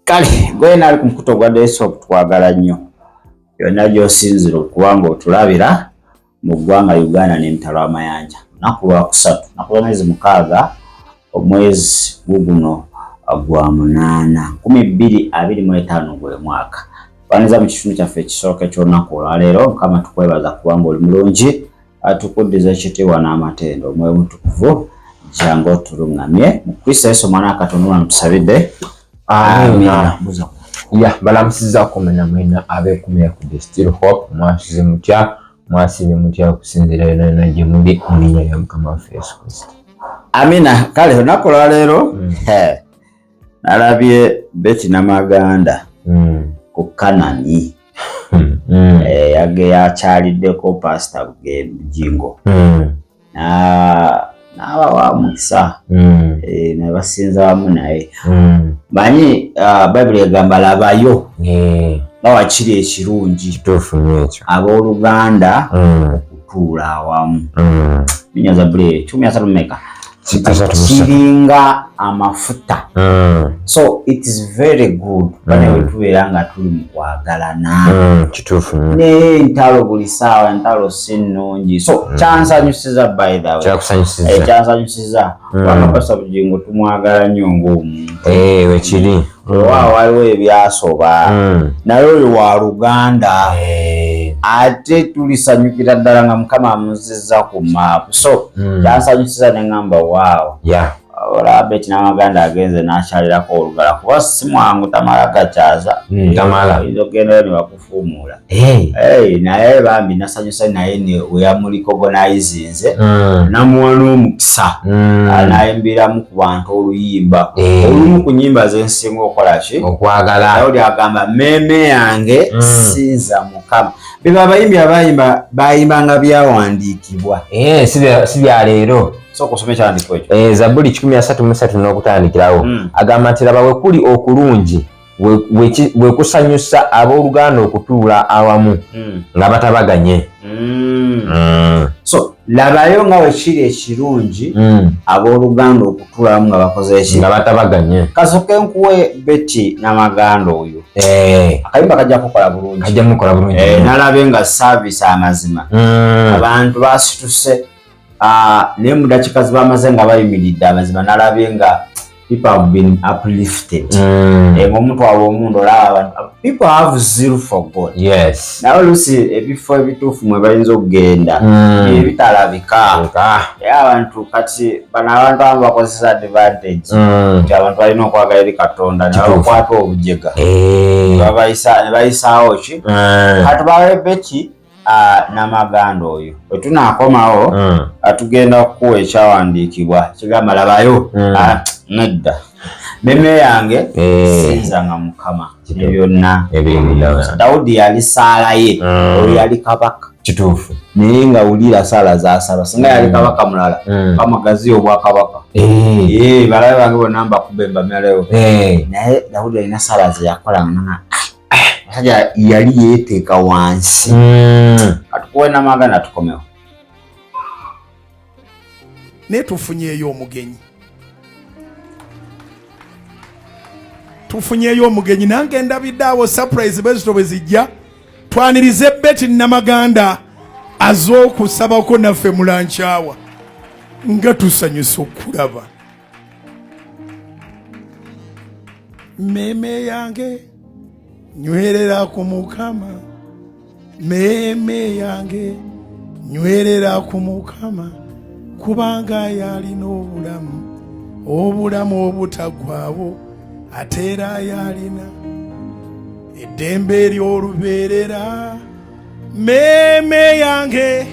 Kale gwena ali ku mukutu ogwa Desop, twagala nnyo yonna gy'osinzira okuba nga otulabira mu ggwanga Uganda n'emitalo amayanja. Lunaku lwakusatu, naku lwa mwezi 6, omwezi guguno gwa 8, 2025 gwe mwaka. Twaniza mu kitundu kyaffe ekisooka eky'olunaku olwaleero. Mukama tukwebaza kubanga oli mulungi, atukuddiza ekitiibwa n'amatendo. Omwoyo Mutukuvu jangu otuluŋŋamye mu Kristo Yesu omwana wa Katonda omwana tusabidde. Amiina. Ya balamusizzaako mwena mwena abeekumira ku The Still Hope. Mwasuze mutya, mwasiibye mutya okusinziira yonna yonna gye muli mu linnya lya Mukama waffe Yesu Kristo. Amina. Kale olunaku olwaleero nalabye Betty Namaganda ku Kanani. Yakyaliddeko Pastor Bujingo n'abawa omukisa, ne basinza wamu naye. Manyi Bayibuli egamba labayo nga wakiri ekirungi kituufu nnyo ekyo abooluganda okutuula awamu. Minya Zabbuli 130 meka kiringa amafuta. So it is very good bane bwe tubeera nga tuli mu kwagalana. Kituufu. Naye entalo buli ssaawa, entalo si nnungi. So kyansanyusiza, by the way. Kyakusanyusiza. Kyansanyusiza kubanga Pastor Bujingo tumwagala nnyo ng'omuntu. Wekiri. Owa waliwo ebyasoba, naye oyo wa luganda, ate tulisanyukira ddala nga Mukama amuzizza ku maapu. So kyansanyusiza ne ŋŋamba waawo, olaba Betty Namaganda agenze n'akyalirako olugala, kuba si mwangu, tamala gakyaza. Tamala. Oyinza okugendayo ne bakufuumuula. Naye bambi nasanyusa naye weyamurecognizinze, namuwa n'omukisa, nayimbiramu ku bantu oluyimba olumu ku nyimba zensinga okukola ki okwagala. Dawudi agamba, mmeeme yange sinza Mukama. Beba abayimbi abayimba bayimbanga byawandiikibwa. Si bya leero. Sooka osome ekyawandiiko ekyo. Zabbuli 133 n'okutandikirawo. Agamba nti laba we kuli okulungi we kusanyusa abooluganda okutuula awamu nga batabaganye. So labayo nga wekiri ekirungi abooluganda okutuulamu nga bakoze eki? Nga batabaganye. Kasooke nkuwe Betty Namaganda oyo. Akayimba kajja kukola bulungi. Kajja mukola bulungi. Nalabe nga service amazima abantu basituse, naye mu dakiika zibamaze nga bayimiridde, amazima nalabye nga people have been uplifted. Ng'omuntu awa omundu, olaba abantu, people have zeal for God. Naye oluusi ebifo ebituufu mwe bayinza okugenda ebitalabika. Naye abantu kati bano abantu abamu bakozesa advantage nti abantu balina okwagala eri Katonda, ne babakwata obujega, ne bayisaawo ki. Kati bawe Betty Namaganda oyo. Bwe tunaakomawo, tugenda kukuwa ekyawandiikibwa kigamba labayo. Nedda, meme yange sinzanga Mukama ne byonna. Ebiri munda. Dawudi yali saala ye. Oyo yali kabaka. Naye nga wulira saala zasaba. Singa yali kabaka mulala, kamagazi obwakabaka, balabe bange bonna mbakube mbamalewo. Naye Dawudi alina saala ze yakola nga musajja yali yeeteeka wansi. Katukuwe Namaganda, tukomewo. Naye tufunyeeyo omugenyi, tufunyeeyo omugenyi. Nange ndabidde awo surprise bwe zito bwe zijja. Twanirize Betty Namaganda aze okusabako naffe mu lunch hour. Nga tusanyusa okulaba. Mmeeme yange nywerera ku Mukama, mmeeme yange nywerera ku Mukama, kubanga yalina obulamu, obulamu obutaggwaawo, ate era yalina eddembe ery'olubeerera. Mmeeme yange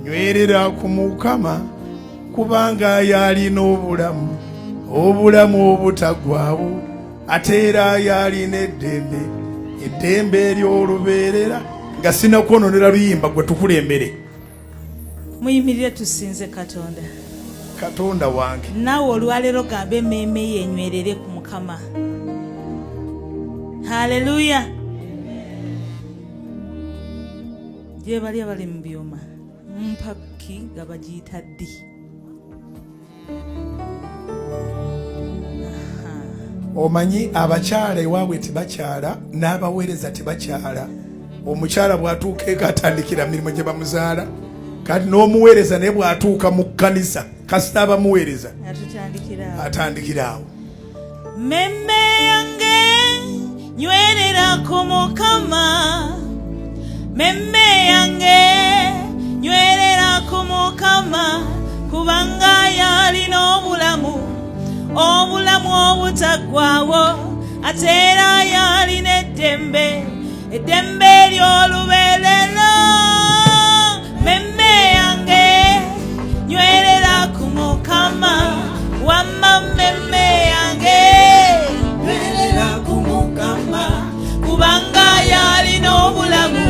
nywerera ku Mukama, kubanga yalina obulamu, obulamu obutaggwaawo, ate era yalina eddembe, eddembe ery'olubeerera. Nga sinakwononera luyimba, gwe tukulembere. Muyimirire tusinze Katonda. Katonda wange. Naawe olwaleero gamba emmeeme ye enywerere ku Mukama. Haleluya! Gye bali abali mu byuma mpaki nga bagiyita ddi? Aha. Omanyi abakyala ewaabwe tebakyala, n'abaweereza tebakyala. Omukyala bw'atuuka eka atandikira mirimu gye bamuzaala, kati n'omuweereza naye bw'atuuka mu kkanisa kasita abamuweereza atandikira awo. Memme yange nywerera ku Mukama, memme yange nywerera ku Mukama, kubanga yalina obulamu, obulamu obutaggwaawo, ate era yalina eddembe, eddembe ery'olubeerera. Memme yange nywerera ku Mukama, wamma mmemme yange nywerera ku Mukama, kubanga yalina obulamu,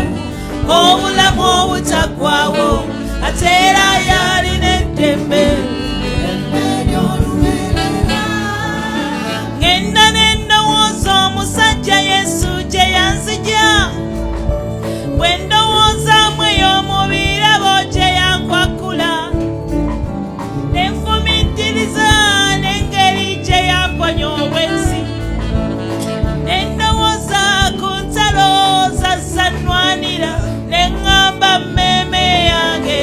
obulamu obutaggwaawo, ate era yalina eddembe, eddembe ery'olubeerera. Ngenda ne ndowooza omusajja Yesu gye yanzija, bwe ndowoozaamu ey'omu birabo gye yankwakula, ne nfumiitiriza n'engeri gye yamponya obwenzi, ne ndowooza ku ntalo zazzanwanira, ne ŋŋamba mmeeme yange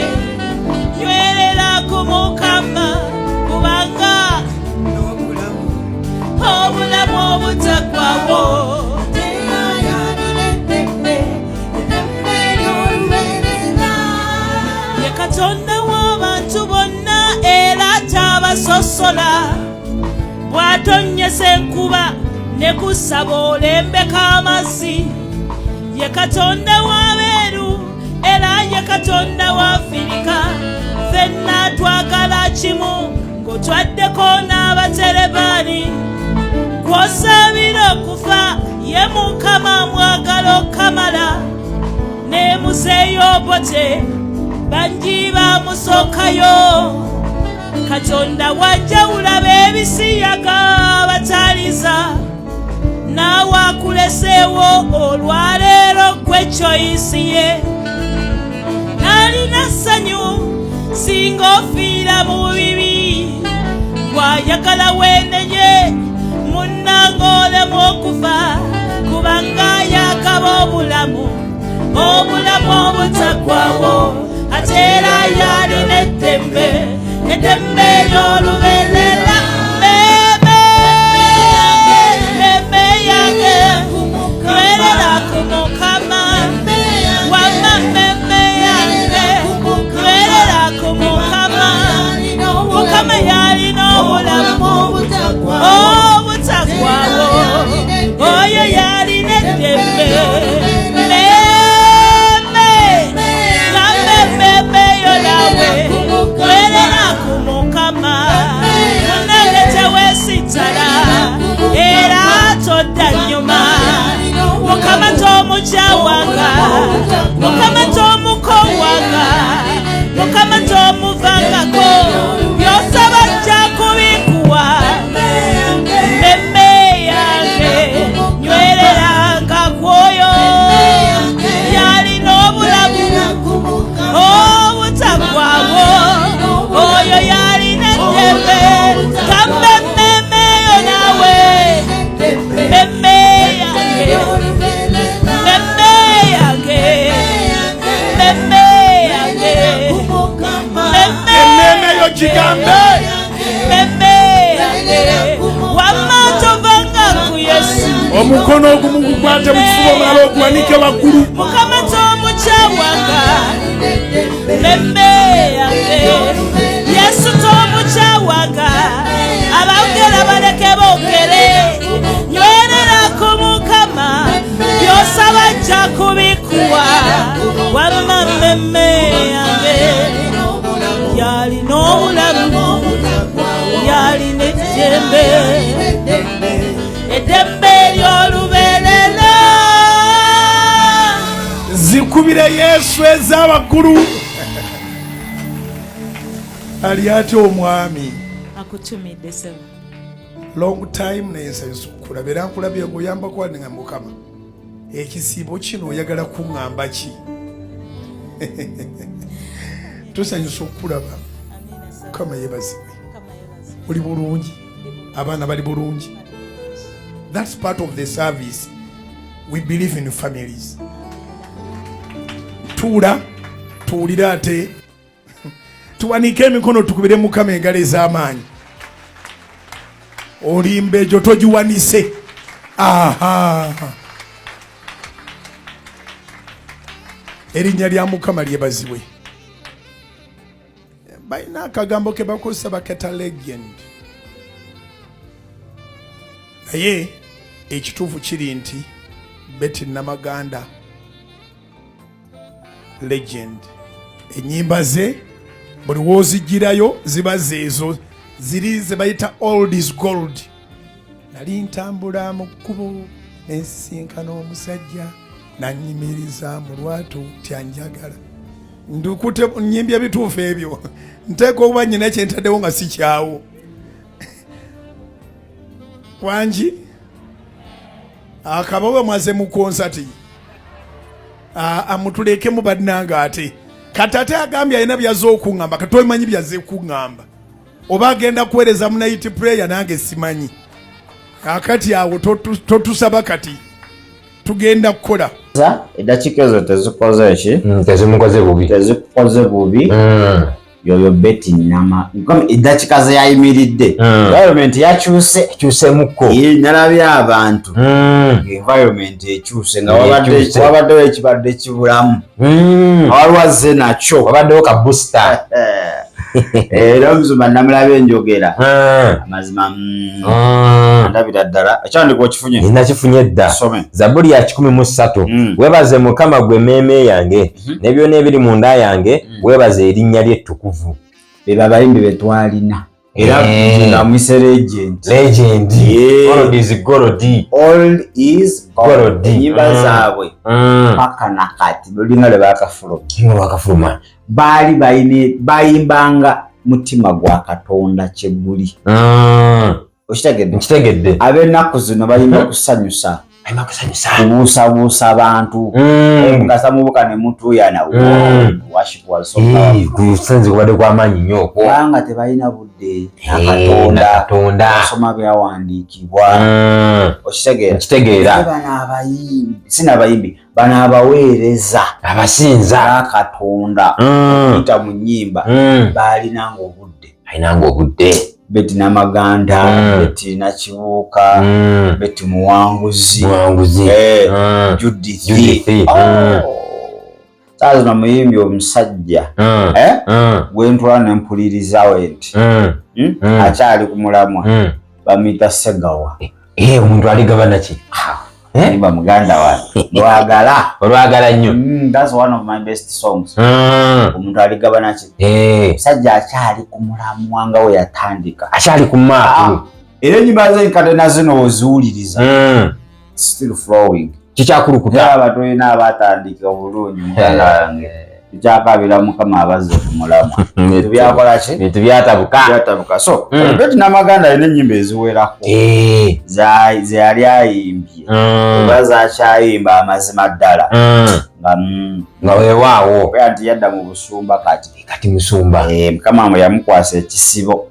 nywerera ku Mukama, kubanga obulamu obutaggwaawo. Ye Katonda w'abantu bonna era tabasosola, bw'atonnyesa enkuba ne kusaba olembeka amazzi. Ye Katonda w'abeeru era ye Katonda w'Afirika, ffenna twagala kimu ng'otwaddeko n'abaterebaani. Kw'osaabira okufa ye Mukama mwagala okamala, ne muzeeyo Obote bangi bamusookayo. Katonda wajjawula b'ebisiyaga abataliza, naawe akuleseewo olwaleero gwe kyoyisiye. Nalina ssanyu singa ofiira mu bibi, gwayagala weenenye munnanga olemu okufa, kubanga yakaba obulamu, obulamu obutaggwaawo, ate era yalina eddembe, eddembe ery'olubeerera. Mmeeme, mmeeme yange nywerera ku Mukama, wamma mmeeme yange nywerera ku Mukama, Mukama yalina obulamu obutaggwaawo, oyo yalina eddembe. Mmeeme, gambe mmeeme yo naawe nywerera ku Mukama, munnange teweesittala era todda nnyuma. Mukama tomukyawanga, Mukama tomukowanga, Mukama tomuvangako, by'osaba ajja kubikuwa. Mmeeme yange nywereranga ku oyo yalina obulamu obutaggwaawo, oyo yalina eddembe. Gambe mmeeme yo naawe, mmeeme yange, mmeeme yange, mmeeme yange, Emmeeme yo gigambe. Mmeeme yange, wamma tovanga ku Yesu. Omukono ogumu gukwate mu kifuba, omulala oguwanike waggulu. Mukama tomukyawanga, mmeeme yange, Yesu tomukyawanga, abawogera baleke boogere, nywerera ku Mukama, by'osaba ajja kubikuwa. Wamma mmeeme yange yalina obulamu, yalina eddembe, eddembe ery'olubeerera. Zikubire Yesu ez'awaggulu. Ali ate omwami? Akutumidde sebo. Long time, naye nsanyusa okulaba era nkulabye ngaoyambako wali nga Mukama ekisiibo kino oyagala kuŋŋamba ki? Tusanyusa okukulaba. Amiina sebo. Mukama yeebazibwe. Mukama yeebazibwe. Oli bulungi? Abaana bali bulungi? That's part of the service. We believe in families. Tuula tuwulire ate tuwanike emikono tukubire Mukama engalo ez'amaanyi. Olimba egyo togiwanise. Aha, erinnya lya Mukama lyebazibwe. Balina akagambo ke bakozesa, baketa legend, naye ekituufu kiri nti Betty Namaganda legend. Enyimba ze buli wozigirayo ziba zeezo ziri ze bayita old is gold. Nali ntambula mu kkubo nensisinkana omusajja nanyimiriza mu lwatu tyanjagala. Ndukute nyimbya bituufu ebyo, nteeka okuba nyina kyentaddewo nga si kyawo wangi. Akabawe mwaze mu konsati amutulekemu bannanga. Ate kati ate agambye alina byazze okuŋŋamba, kati tomanyi byazze kuŋŋamba oba agenda kuweereza mu night prayer, nange simanyi. Akati awo totusaba, kati tugenda kukola. Eddakiika ezo tezikoze ki? Tezimukoze bubi. Tezikoze bubi. Yoyo Betty Nama, eddakiika ze yayimiridde, environment yakyuse. Kyusemukko. Nalabye abantu, environment ekyuse nga wabaddewo ekibadde kibulamu, waliwo azze nakyo. Wabaddewo ka booster. Era omuzumba namulaba enjogera, amazima ndabira ddala ekyandika okifunye. Nakifunye dda. Zabuli ya 103. Weebaze Mukama gwe emmeeme yange, ne byonna ebiri munda yange, weebaze erinnya lye ettukuvu. Be babayimbi betwalina era nga mwise legend. Legend. Old is gold. Old is gold. Enyimba zaabwe paka nakati lulinga lwe bakafuluma. Bakafuluma. Baali bayimbanga mutima gwa Katonda kyeguli. Okitegedde? Nkitegedde. Ab'ennaku zino balina kusanyusa, kusanyusa, kubuusabuusa abantu, mukasa mubuka ne mutuuyana. Kusanzi kubadde kwamaanyi nnyo okwo. Kubanga tebalina budde nakatonda osoma byawandiikibwa. Okitegeera? Nkitegeera. Bano abayimbi, sinabayimbi, bano abaweereza abasinza Katonda okuyita mu nnyimba baalinanga obudde. Alinanga obudde. Betty Namaganda, Betty Nakibuuka, Betty Muwanguzi, Muwanguzi, Judith. Saa zino muyimbi omusajja gwentwala nempulirizawe nti akyali ku mulamwa, bamuyita Segawa. Omuntu aligabana ki? Yimba muganda wange lwagala. Olwagala nnyo. That's one of my best songs. Omuntu aligabana ki? Musajja akyali ku mulamwa nga we yatandika. Akyali ku maapu. Era enyimba ze enkadde na zino oziwuliriza, still flowing. Kikyakulukuta. Aba tulina abatandika obulungi, muganda wange, tukyakabira Mukama abazze ku mulamwa. Bintu byakola ki? Bintu byatabuka. Byatabuka. So Betty Namaganda alina ennyimba eziwerako ze yali ayimbye oba zakyayimba, amazima ddala nga nga weewaawo. Oba nti yadda mu busumba kati. Kati musumba. Mukama mwe yamukwasa ekisibo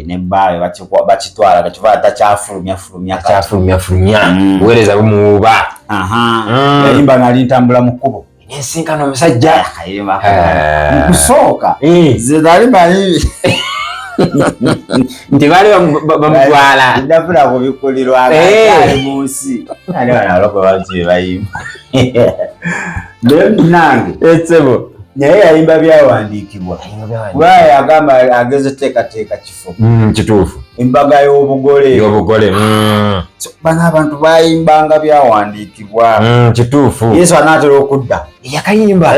nebbaawe bakitwala kakiva takyafulumya fulumya kati. Akyafulumya fulumya. Buweereza bumuwuuba. Aha. Yayimba nali ntambula mu kkubo nensinkana omusajja. Kayimba mu kusooka nze nali manyi nti baali bamutwala. Ndafuna kubikulirwa ali mu nsi, ali bano abalokole baki be bayimba, naye nange etsebo. Naye yayimba byawandiikibwa, kuba yagamba ageze teekateeka kifo. Kituufu. Embaga y'obugole. Y'obugole. So, bano abantu bayimbanga byawandiikibwa. Kituufu. Yesu anaatera okudda. Yakayimba.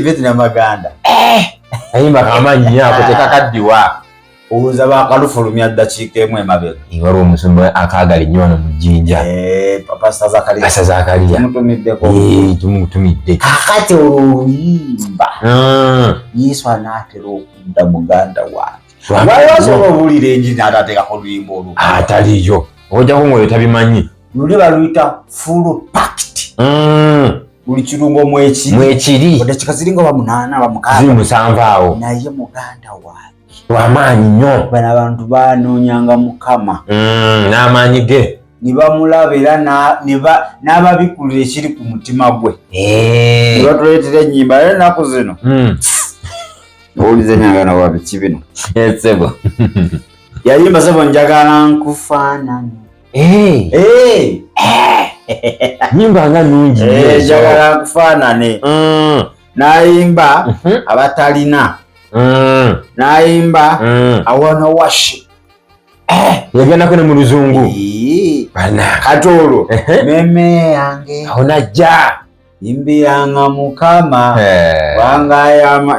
Betty Namaganda. Kayimba kamaanyi nnyo ako, tekakaddiwa. Owuza bakalufulumya ddakiika emu emabega. Waliwo omusumba akaagala ennyo wano mu Jjinja. Pastor Zakariya. Pastor Zakariya. Tumutumiddeko. Tumutumidde. Kakati olwo oluyimba, Yesu anaatera okudda, muganda wange, waliwo asobola obuwulira enjiri n'atateekako oluyimba olwo? Ataliyo, okujjako ng'oyo tabimanyi. Luli baluyita full packed, buli kirungo mwekiri. Mwekiri. Odakika ziringa oba 8 oba ziri 6. 7 awo. Naye muganda wange, wamaanyi nnyo. Bano abantu banoonyanga Mukama n'amaanyi ge. Ne bamulaba era n'ababikulira ekiri ku mutima gwe, ne batuleetera ennyimba. Era ennaku zino owuliza enyangana wa biki bino? Sebo. Yayimba, "Sebo, njagala nkufaanane." Nyimba nga nungi. "Njagala nkufaanane." N'ayimba "Abatalina", n'ayimba "I wanna worship". Yagendako ne mu luzungu. Kati olwo "Meme yange", awo najja. "Yimbiranga Mukama kubanga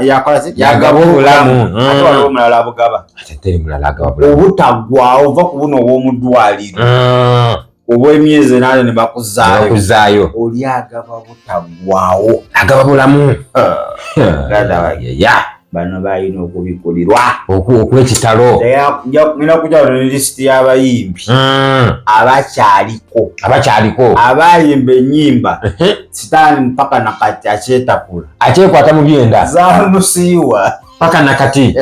yakola ki? Yagaba obulamu." Ate waliwo omulala abugaba. Ate teri mulala agaba bulamu. Obutaggwawo, ova ku buno obw'omuddwaliro obw'emyezi 8 ne bakuzaayo. Bakuzaayo. Oli agaba butaggwawo. Agaba bulamu. Ya. Bano balina okubikulirwa. Okwekitalo. Ngenda kujja wano ne lisiti y'abayimbi abakyaliko. Abakyaliko. Abayimba ennyimba sitaani mpaka nakati akyetakula. Akyekwata mu byenda. Zamusiiwa. Paka nakati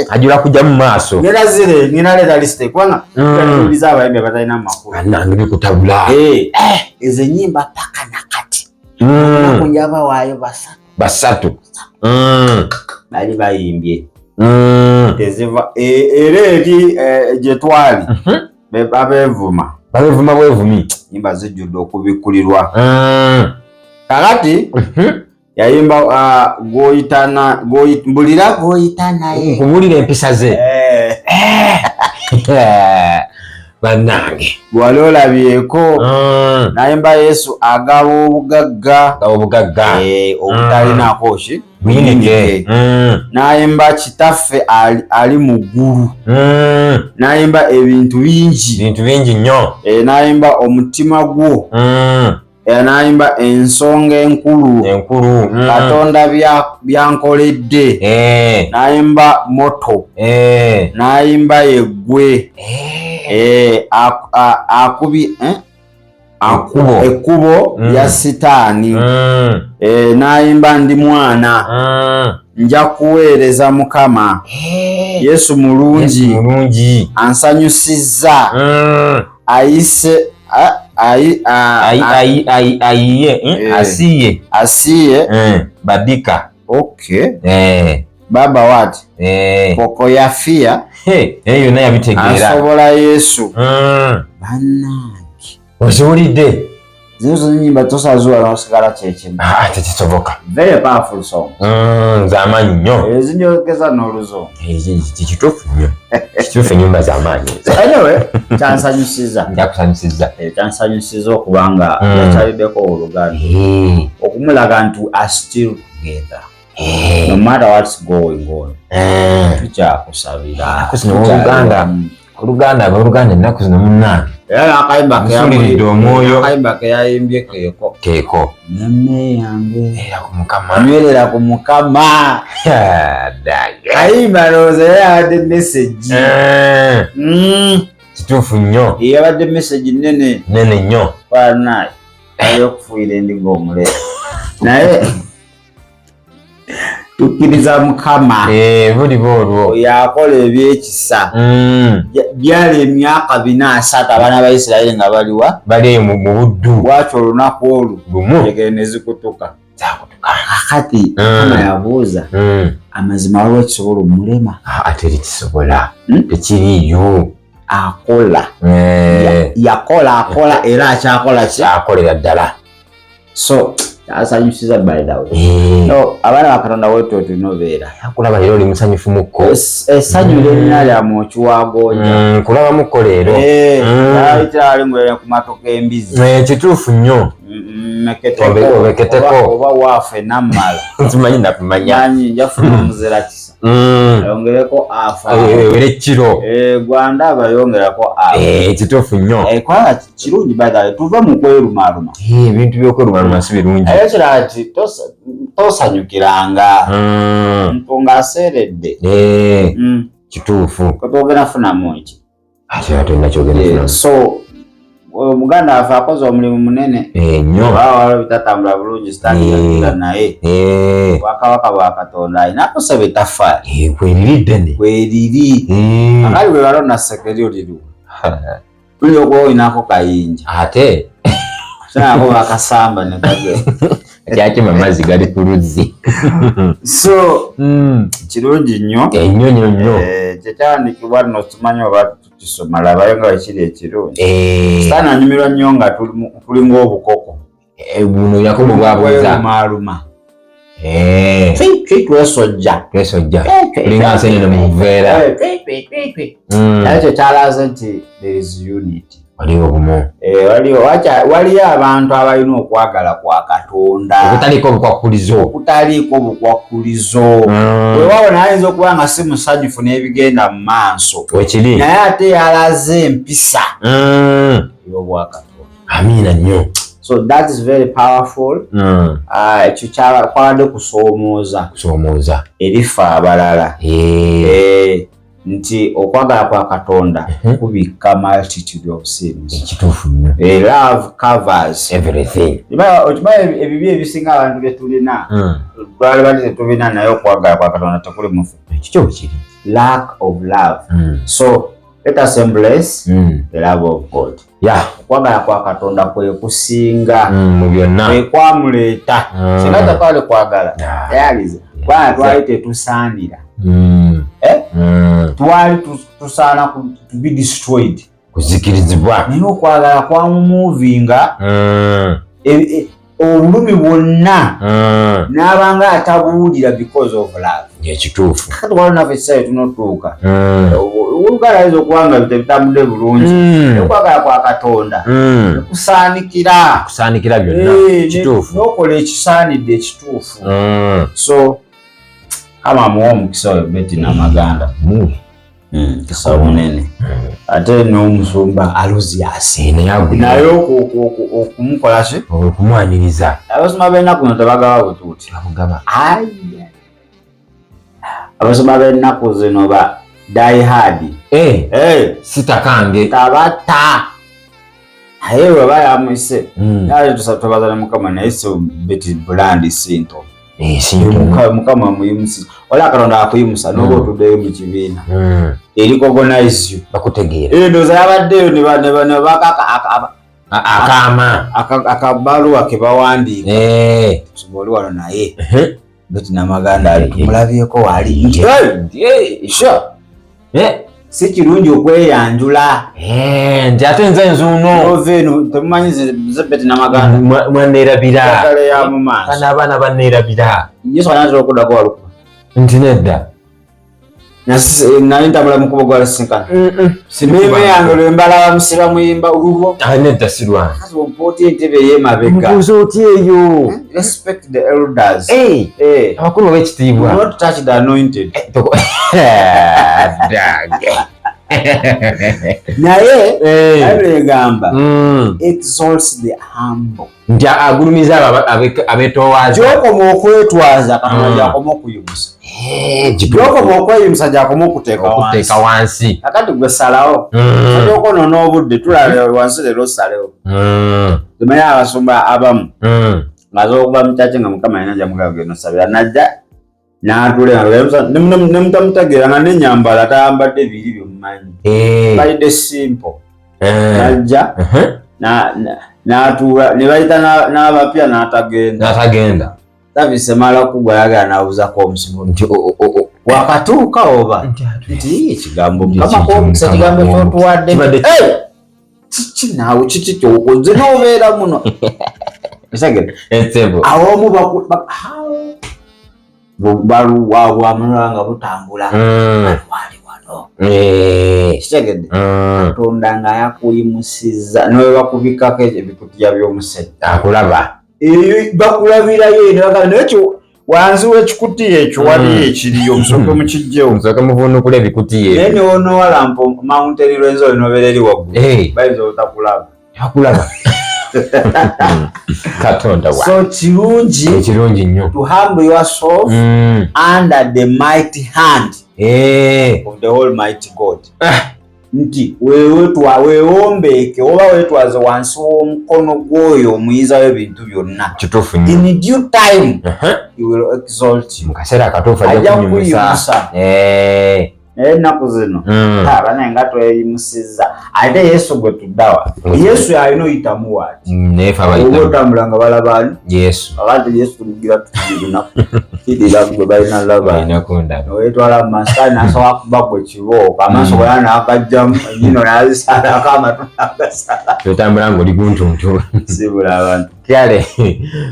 ajula kujja mu maaso. Ngenda zire, ngenda leeta lisiti kubanga tuliza abayimbi abatalina makulu. Bannange, bikutabula. Ezo ennyimba paka nakati nakunjaba waayo basatu. Basatu. Bali bayimbye teziva era eri gye twali babeevuma. Babevuma bwevumi. Nyimba zijjudde okubikkulirwa. Kakati yayimba "Gwoyitana mbulira gwoyita naye". Nkubuulira empisa ze. Bannange. Wali olabyeko nayimba "Yesu agaba obugagga". Obugagga. Obutalinako ki? Buyinike. Nayimba "Kitaffe ali mu ggulu". Nayimba ebintu bingi. Bintu bingi nnyo. Nayimba "Omutima gwo". Nayimba "Ensonga enkulu". Enkulu. "Katonda byankoledde". Nayimba "Moto". Nayimba "Yeggwe". Akubi Ekkubo. "Ekkubo lya Sitaani". Nayimba "Ndi mwana". "Nja kuweereza Mukama". "Yesu mulungi". Mulungi. "Ansanyusizza". Ayise Ayiye. Asiye. Asiye. Badika. Okay. Baba what? Poko yafia. Hey, yonna yabitegeera. "Asobola Yesu". Bannange. Oziwulidde? Zino zonna ennyimba tosazuwa n'osigala kyekimu. Ah, tekisoboka. Very powerful song. Z'amaanyi nnyo. Ezinjogeza n'oluzungu. Kituufu nnyo, kituufu, ennyumba z'amaanyi. Anyway, kyansanyusiza. Njakusanyusiza. Kyansanyusiza okuba nga yakyaliddeko oluganda okumulaga nti we are still together no matter what's going on. Tukyakusabira. Ennaku zino oluganda, oluganda, abooluganda ennaku zino munnange. Era n'akayimba Musuuliridde omwoyo. Akayimba keyayimbye keeko. Keeko. "Memme yange Era ku Mukama." "Nywerera ku Mukama". Ddange. Kayimba ndowooza era yabadde message. Kituufu nnyo. Yabadde message nene. Nene nnyo. Banaye ayokufuuyira endiga omulere, naye tukkiriza Mukama. Buliba olwo. Yakola ebyekisa. Byali emyaka 430 abaana ba Isirayiri nga baliwa? Bali eyo mu buddu. Bwatyo olunaku olwo Lumu. Njegere ne zikutuka. Zakutuka. Kakati Mukama yabuuza, amazima waliwo ekisobola omulema? Ah, teri kisobola. Hmm? Tekiriiyo. Akola. Yakola, akola, era akyakola ki? Akolera ddala. So asanyusiza, by the way. No, abaana ba Katonda wetwe tulina obeera. Kulaba leero oli musanyufu mukko. Essanyu lyerina lya mwoki wa gonja. Kulaba mukko leero. Ayitira ali ngwere ku matoka embizi. Kituufu nnyo. Meketeko. Obeketeko. Oba waafe nammala. Nsimanyi nakumanya. Manyi njafuna omuzira kisa ayongereko afa. Era ekkiro. Gwanda abayongerako afa. Kituufu nnyo. Kubanga kirungi, by the way, tuve mu kwerumaluma. Ebintu by'okwerumaluma si birungi. Naye kirala nti tosanyukiranga muntu ng'aseeredde. Kituufu. Kotogenda funamu ki? Ate era tolina kyogenda funamu. So omuganda waffe akoze omulimu munene. Nnyo. Oba waliwo bitatambula bulungi, sitandikira naye bwakabaka bwa Katonda alina kusaba etaffaali. Kweriri ddene. Kweriri. Akali bwe balonda sekeri oliriwo. Oyinza okuba olinako kayinja ate nako bakasamba nekagenda kyakima amazzi gali ku luzzi. So kirungi nnyo. Ennyo nnyo nnyo. Kyekyawandikibwa nno simanyi oba tukisoma, labayo nga wekiri ekirungi. Sitaani anyumirwa nnyo nga tulinga obukoko. Buno Yakobo bwabuuza. Bwerumaaluma. Twi twesojja. Twesojja. Tulinga nsenene mu buveera. Twi, twi, twi. Naye kyo kyalaze nti there is unity. Waliwo obumu. Waliyo abantu abalina okwagala kwa Katonda. Okutaliiko obukwakkulizo. Okutaliiko obukwakkulizo. Weewaawo naye ayinza okuba nga si musanyufu n'ebigenda mu maaso. Wekiri. Naye ate yalaze empisa ey'obwakatonda. Amiina nnyo. So that is very powerful. Ekyo kwabadde kusoomooza. Kusoomooza. Eri ffe abalala. Nti okwagala kwa Katonda kubikka multitude of sins. Ekituufu nnyo. Love covers everything. Okimanyi ebibi ebisinga abantu bye tulina, twali bali tetubina, naye okwagala kwa Katonda tekuli mufu. Ekyo kyo kiri. Lack of love. So let us embrace the love of God. Okwagala kwa Katonda kwe kusinga mu byonna. Kwe kwamuleeta. Singa tekwali kwagala, teyalize. Kubanga twali tetusaanira. Twali tusaana to be destroyed. Kuzikirizibwa. Naye okwagala kwamumuvinga obulumi bwonna n'abanga atabuwulira because of love. Ekituufu. Kati waliwo naffe ekiseera tunotuuka. Oluganda ayinza okuba nga tebitambudde bulungi. Okwagala kwa Katonda kusaanikira. Kusaanikira byonna. Kituufu. N'okola ekisaanidde ekituufu. So kama amuwa omukisa oyo Betty Namaganda. Mukisa munene. Ate n'omusumba Aloysius. Naye agumye. Naye okumukola ki? Okumwaniriza. Abasumba b'ennaku zino tebagaba butuuti. Babugaba. Ayi. Abasumba b'ennaku zino ba die hard. Sitakange. Tabata. Naye bwe bayamwise. Naye tubaza ne Mukama, naye so Betty brand sinto. Sinto. Mukama amuyimusa. Wala Katonda akuyimusa n'oba otuddeyo mu kibiina. Eri recognize you. Bakutegeera. Ndowooza yabaddeyo ne ne bakaka Akaama. Akabaluwa ke bawandiika. Tusoma oli wano naye. Betty Namaganda ali tumulabyeko wali. Nti, hey! Sure. Si kirungi okweyanjula. Nti ate nze nzuuno. Ova eno temumanyi nze Betty Namaganda. Mwanneerabira. Njagala ya mu maaso. Bano abaana banneerabira. Yesu anaatera okuddako walukuba. Nti nedda. Nali ntambula mu kkubo gwalisinkana. Mmeeme yange lwe mbalaba musiba muyimba olulwo. Nedda si lwange. Kazi ompa otya entebe ey'emabega? Mbuuza otya eyo? Respect the elders. Abakulu b'ekitiibwa. Do not touch the anointed. Dage. Naye, Bible egamba, exalts the humble. Nti agulumiza abo abeetoowaza. Gy'okoma okwetwaza, Katonda gy'akoma okuyimusa. Gy'okoma okweyimusa, gy'akoma okuteeka wansi. Okuteeka wansi. Kakati gwe salawo. Ojja okwonoona obudde, tulaba wansi leero osalewo. Tumanyi abasumba abamu, ng'asobola okuva mu kyaki nga Mukama alina gy'amugamba genda osabira, n'ajja n'atula ne mutamutegeera nga n'ennyambala tayambadde biri byemumanyi. Balidde simple. N'ajja, n'atuula, ne bayita n'abapya n'atagenda. N'atagenda. Service emala kugwa ayagala n'abuuzako omusumba nti, wakatuuka oba? Nti atu- Nti, ekigambo Nti Mukama ekigambo kw'omukisa, ekigambo Mukama ky'otuwadde. Kibadde Hey! Kiki naawe, kiki ky'okoze n'obeera muno? Ekitegeera? Ensebo. Awo omu baluwabwamulala nga butambula. Wali wano. Kitegedde? Katonda nga yakuyimusizza, ne bwe bakubikako ebikutiya by'omusenyu. Akulaba. Eyo bakulabirayo ne bagamba, naye kyo wansi w'ekikutiya ekyo waliyo ekiriyo, musooke mukiggyewo. Musooke muvunukule ebikutiya Naye ebyo. ne wonoowalampa Mountain Rwenzori n'obeera eri waggulu, bayinza obutakulaba. Tebakulaba. Katonda wa. So kirungi. Ekirungi nnyo. To humble yourself under the mighty hand of the Almighty God. Nti weewombeeke oba weetwaze wansi w'omukono gw'oyo omuyinza w'ebintu byonna. Kituufu nnyo. In due time, he will exalt you. Mu kaseera akatuufu ajja Ajja kunnyimusa. kukuyimusa. Naye ennaku zino abanaye nga tweyimusizza, ate Yesu gwe tuddawa? Yesu yalina oyitamu waati oba otambula nga balaba ani? Yesu. Akati Yesu tumugira tukirunaku kirira gwe balina laba wetwala mumaso nasobola kuba gwe kibooko amaaso gona nakajjamu enyino nazisalako amatu nagasala. Totambula ngaoli guntuntu. Sibula abantu. Kale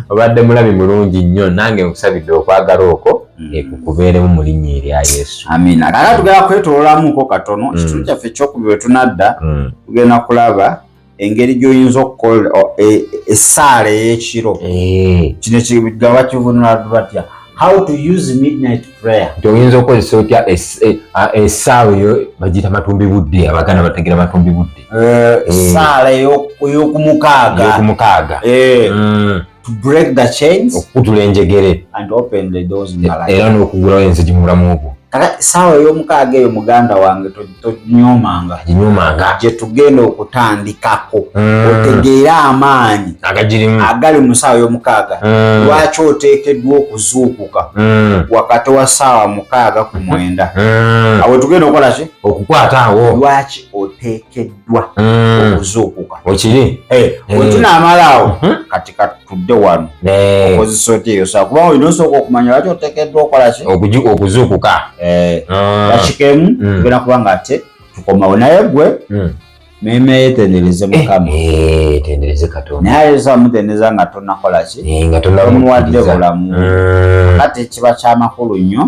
obadde mulabi mulungi nnyo, nange nkusabidde okwagala okwo ekukubeeremu mu linnya erya Yesu. Amiina. Kaka tugenda kwetololamuko katono. Ekitundu kyaffe ekyokubiri bwe tunadda, tugenda kulaba engeri gy'oyinza okukola essaala ey'ekiro. Kino kigaba kivunula batya? How to use midnight prayer. Nti oyinza okukozesa otya essaawa eyo bagiyita matumbi budde, Abaganda bategera matumbi budde. Essaala ey'okumukaaga. Eyokumukaaga. To break the chains okukutula enjegere and open the doors in your life. Era n'okugulawo enzigi mu bulamu bwo. Kaka essaawa ey'omukaaga eyo, muganda wange, tonyoomanga. Ginyumanga. Gye tugenda okutandikako, otegeere amaanyi agagirimu agali mu ssaawa y'omukaaga. Lwaki oteekeddwa okuzuukuka wakati wa ssaawa 6 ku 9? Awo tugenda okukola ki? Okukwata awo. Lwaki oteekeddwa okuzuukuka? Okiri. Bwe tunaamala awo, kati katudde wano. Okozesa otya eyo ssaawa? Kubanga olina osooka okumanya lwaki oteekeddwa okukola ki? Okuzuukuka. Dakika emu tugenda kuba nga ate tukomawo, naye gwe meeme yetendereze Mukama. Eh, tendereze Katonda. Naye ayinza mutendereza nga tonakola ki? Nga tomuwadde tonamukkiriza. bulamu. Kati kiba kyamakulu nnyo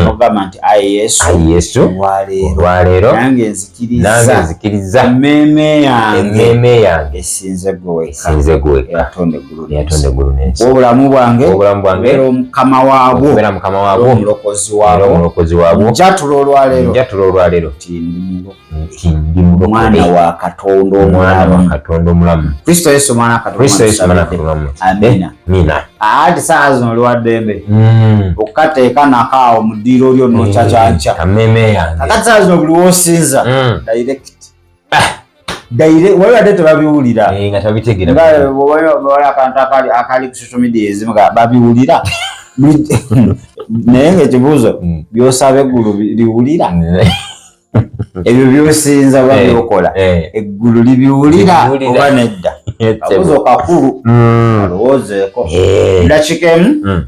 ogamba nti, "Ayi Yesu, Ayi Yesu, olwaleero olwaleero nange nange nzikiriza nzikiriza emmeeme yange emmeeme yange esinze gwe wekka esinze gwe wekka eyatonda eggulu eyatonda n'ensi. Eggulu n'ensi. Obulamu bwange obulamu bwange obeera omukama waabwo okubeera mukama waabwo omulokozi era waabwo. omulokozi waabwo. Njatula olwaleero njatula olwaleero nti ndi nti ndi mulokole, mwana wa Katonda omwana wa omulamu, Katonda omulamu, Kristo Yesu mwana wa Katonda. Kristo Yesu mwana wa Tusabidde. Katonda omulamu. Amiina. Amina. Ati saawa zino oli wa ddembe okukateeka nakaawo mu ddiiro lyo nokyacanca. Kammeeme yange. Kakati saawa zino buli wosinza direct direct, wali ate tebabiwulira. Nga tabitegeera. Nga bw'oba akantu akali ku social media ezimu nga babiwulira, naye nga ekibuuzo, byosaba eggulu liwulira? Ebyo byosinza oba byokola, eggulu libiwulira Libiwulira. oba nedda? Kabuuzo kakulu, alowoozeeko. Dakika emu.